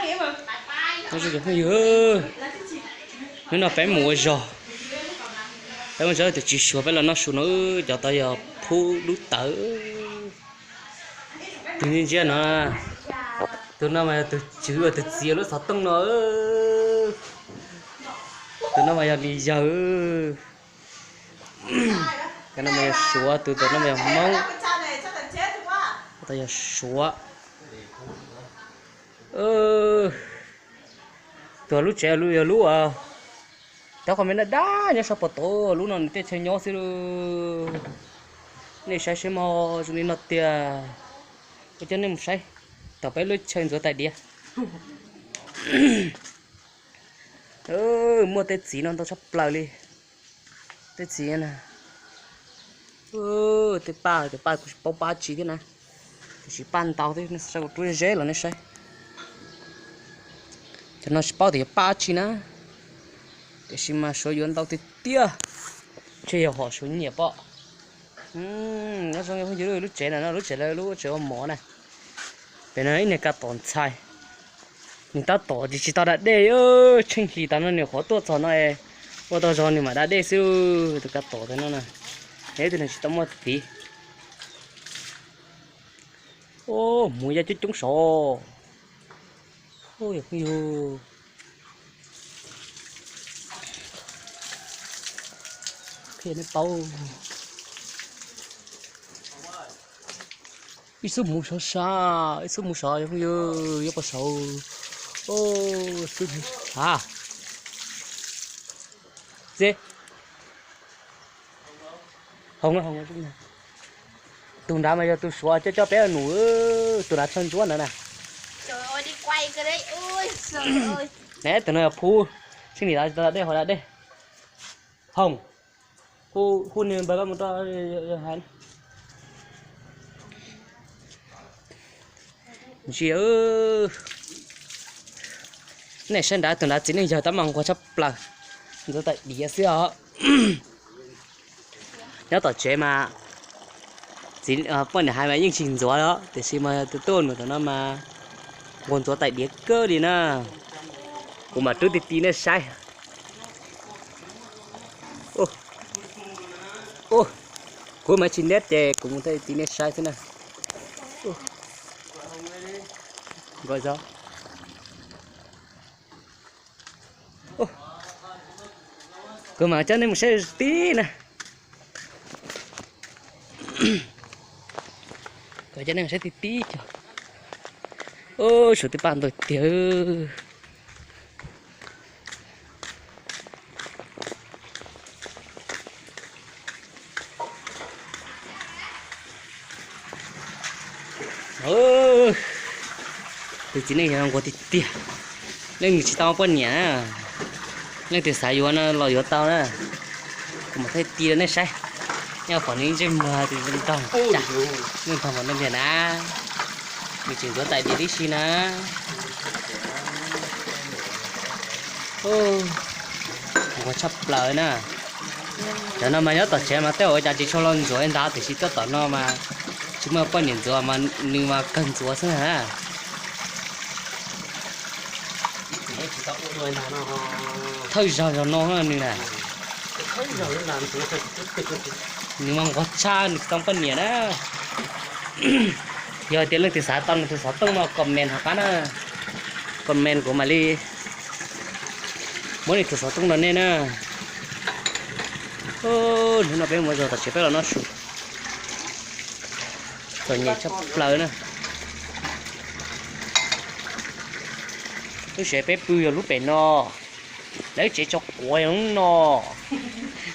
Nyob zoo cov phooj ywg, hnub no peb mus ua zog, peb mus zov tus tsis suav peb los noj su no, cov tod yog phub dub tawv. Tus ntsia ntsia no, tus no mas yog tus tswv uas tus txiv lub xov tooj no. Tus no mas yog li yawg. Tus no mas yog suav, tus ntawm no mas yog hmoob. Tus yog suav. Tus lub tsev yog lub, cov qhov me daj daj nyob sab pem tod, lub no nws tej chaw nyob xwb lauj. Nej saib seb mog, zoo li no tiag. Kuv coj nej mus saib tom peb lub chaw ntxuav tais diav. Muaj tej txiv no ntau tshaj plaws li. Tej txiv na, tej paj, tej paj kuv tsis paub paj tsi thiab na, tiam sis paj ntau thiab, nej saib kuv rub zeb los nej saib. Cov no tsis paub tias yog paj tsi na, tiam sis mas suav yuav ntau tiag tiag, ntshe yog hom suav nyiam pom. Nyob zoo phooj ywg, lub tsev no, lub tsev lawv lub tsev ua mov na. Pem no ib niag kab tom ntxhais, nws tab tom tsis tau da dej, tsheej hlis tas no nws qhuav tuaj txog no, ua tau zog nws mam da dej xwb. Tus kab tom ntawm no na, ib tug no tsis tau muaj txiv. Hmuv ya coob coob saud. Yog phooj ywg, qhia nej paub, ib xub hmuv sov sab, ib xub hmuv sov, yog phooj ywg, yuav pom saud. Xub hmuv sov. Tus nrad mas yog tus suav coj coj peb num, tus nrad tsawg ntsuab ntawd na. Ne tus no yog phub, sib nim da dej, hauv da dej. Hoom, hu nws npawg koj mus rau hais. Ntsia, nej saib nrad, tus nrad txiv neej yawg tab mas nquag tshaj plaws, ntxuav tais diav xwb os. Nyob tom tsev mas poj niam hais mas yeej tsis ntxuav os, tiam sis mas tus tuaj num tom no mas nquag ntxuav tais diav kawg li na. Kuv mam rub ti ti nej saib. Kuv mas tsis neb ces kuv mus thaj ti nej saib xwb na. Nkaus zog. Kuv mam coj nej mus saib tib na. Kuv coj nej mus saib tib tib co. Suav tej paj ntau tiag. Tus txiv neej yawg nquag tiag tiag. Leej twg tsis tau poj niam, leej twg xav yuav no los yuav tau na. Kuv mam thaij ti rau nej saib. Nyob pom nws ntsej muag tis nrog, nws nrog mas nrog ntiag na. Nws tseem ntxuav tais diav tib si na. Nquag tshaj plaws na. Cov no mas nyob tom tsev mas tej zaum ua cas tsis tshua los ntxuav ntag, tiam sis tuaj tom no mas tsis muaj poj niam ntxuav mas nws mas kawg ntxuav xwb na. Thawj zaug zaum no nws na. Nws mas nquag tshaj, nws tsis tau poj niam na. Yog tias leej twg xav tau nws tus xov tooj no comment hauv qab na. Comment kuv mam li muab nws tus xov tooj rau nej na. Hnub no peb mus zov tom tsev peb los noj su. Txom nyem tshaj plaws na. Lub tsev peb pw yog lub pem no. Lawv lub tsev tso quav yog lub no.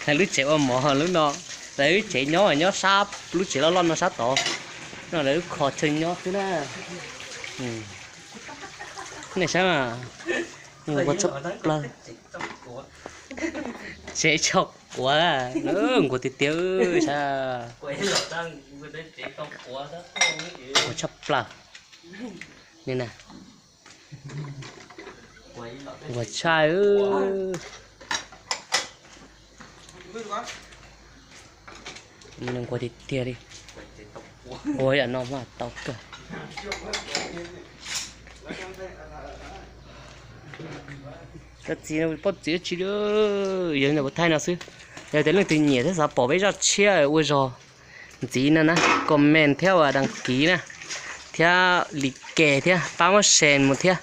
Lawv lub tsev ua mov lub no. Lawv lub tsev nyob nyob sab lub tsev loj loj no sab tod. No lawv lub kho chaw nyob xwb na. Nej saib mas, nquag tshaj plaws. Tsev tso quav, nquag tiag tiag saib. Nquag tshaj plaws. Ni na, nquag tshaj. Nquag tiag tiag li. Nquag yam no mas tau kawg. Cov txiv no poj txiv tsis, yog ntawm kuv thaij no xwb. Yog tias leej twg nyiam thiab xav pom peb zaj tshiab ua zog ntxiv no na, comment thiab ua đăng ký na, thiab like thiab pab muab share mus thiab,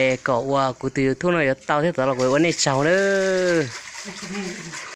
es kom ua kuv tus YouTube no yuav tau thiab tov los kuv ua nej tsaug nawb.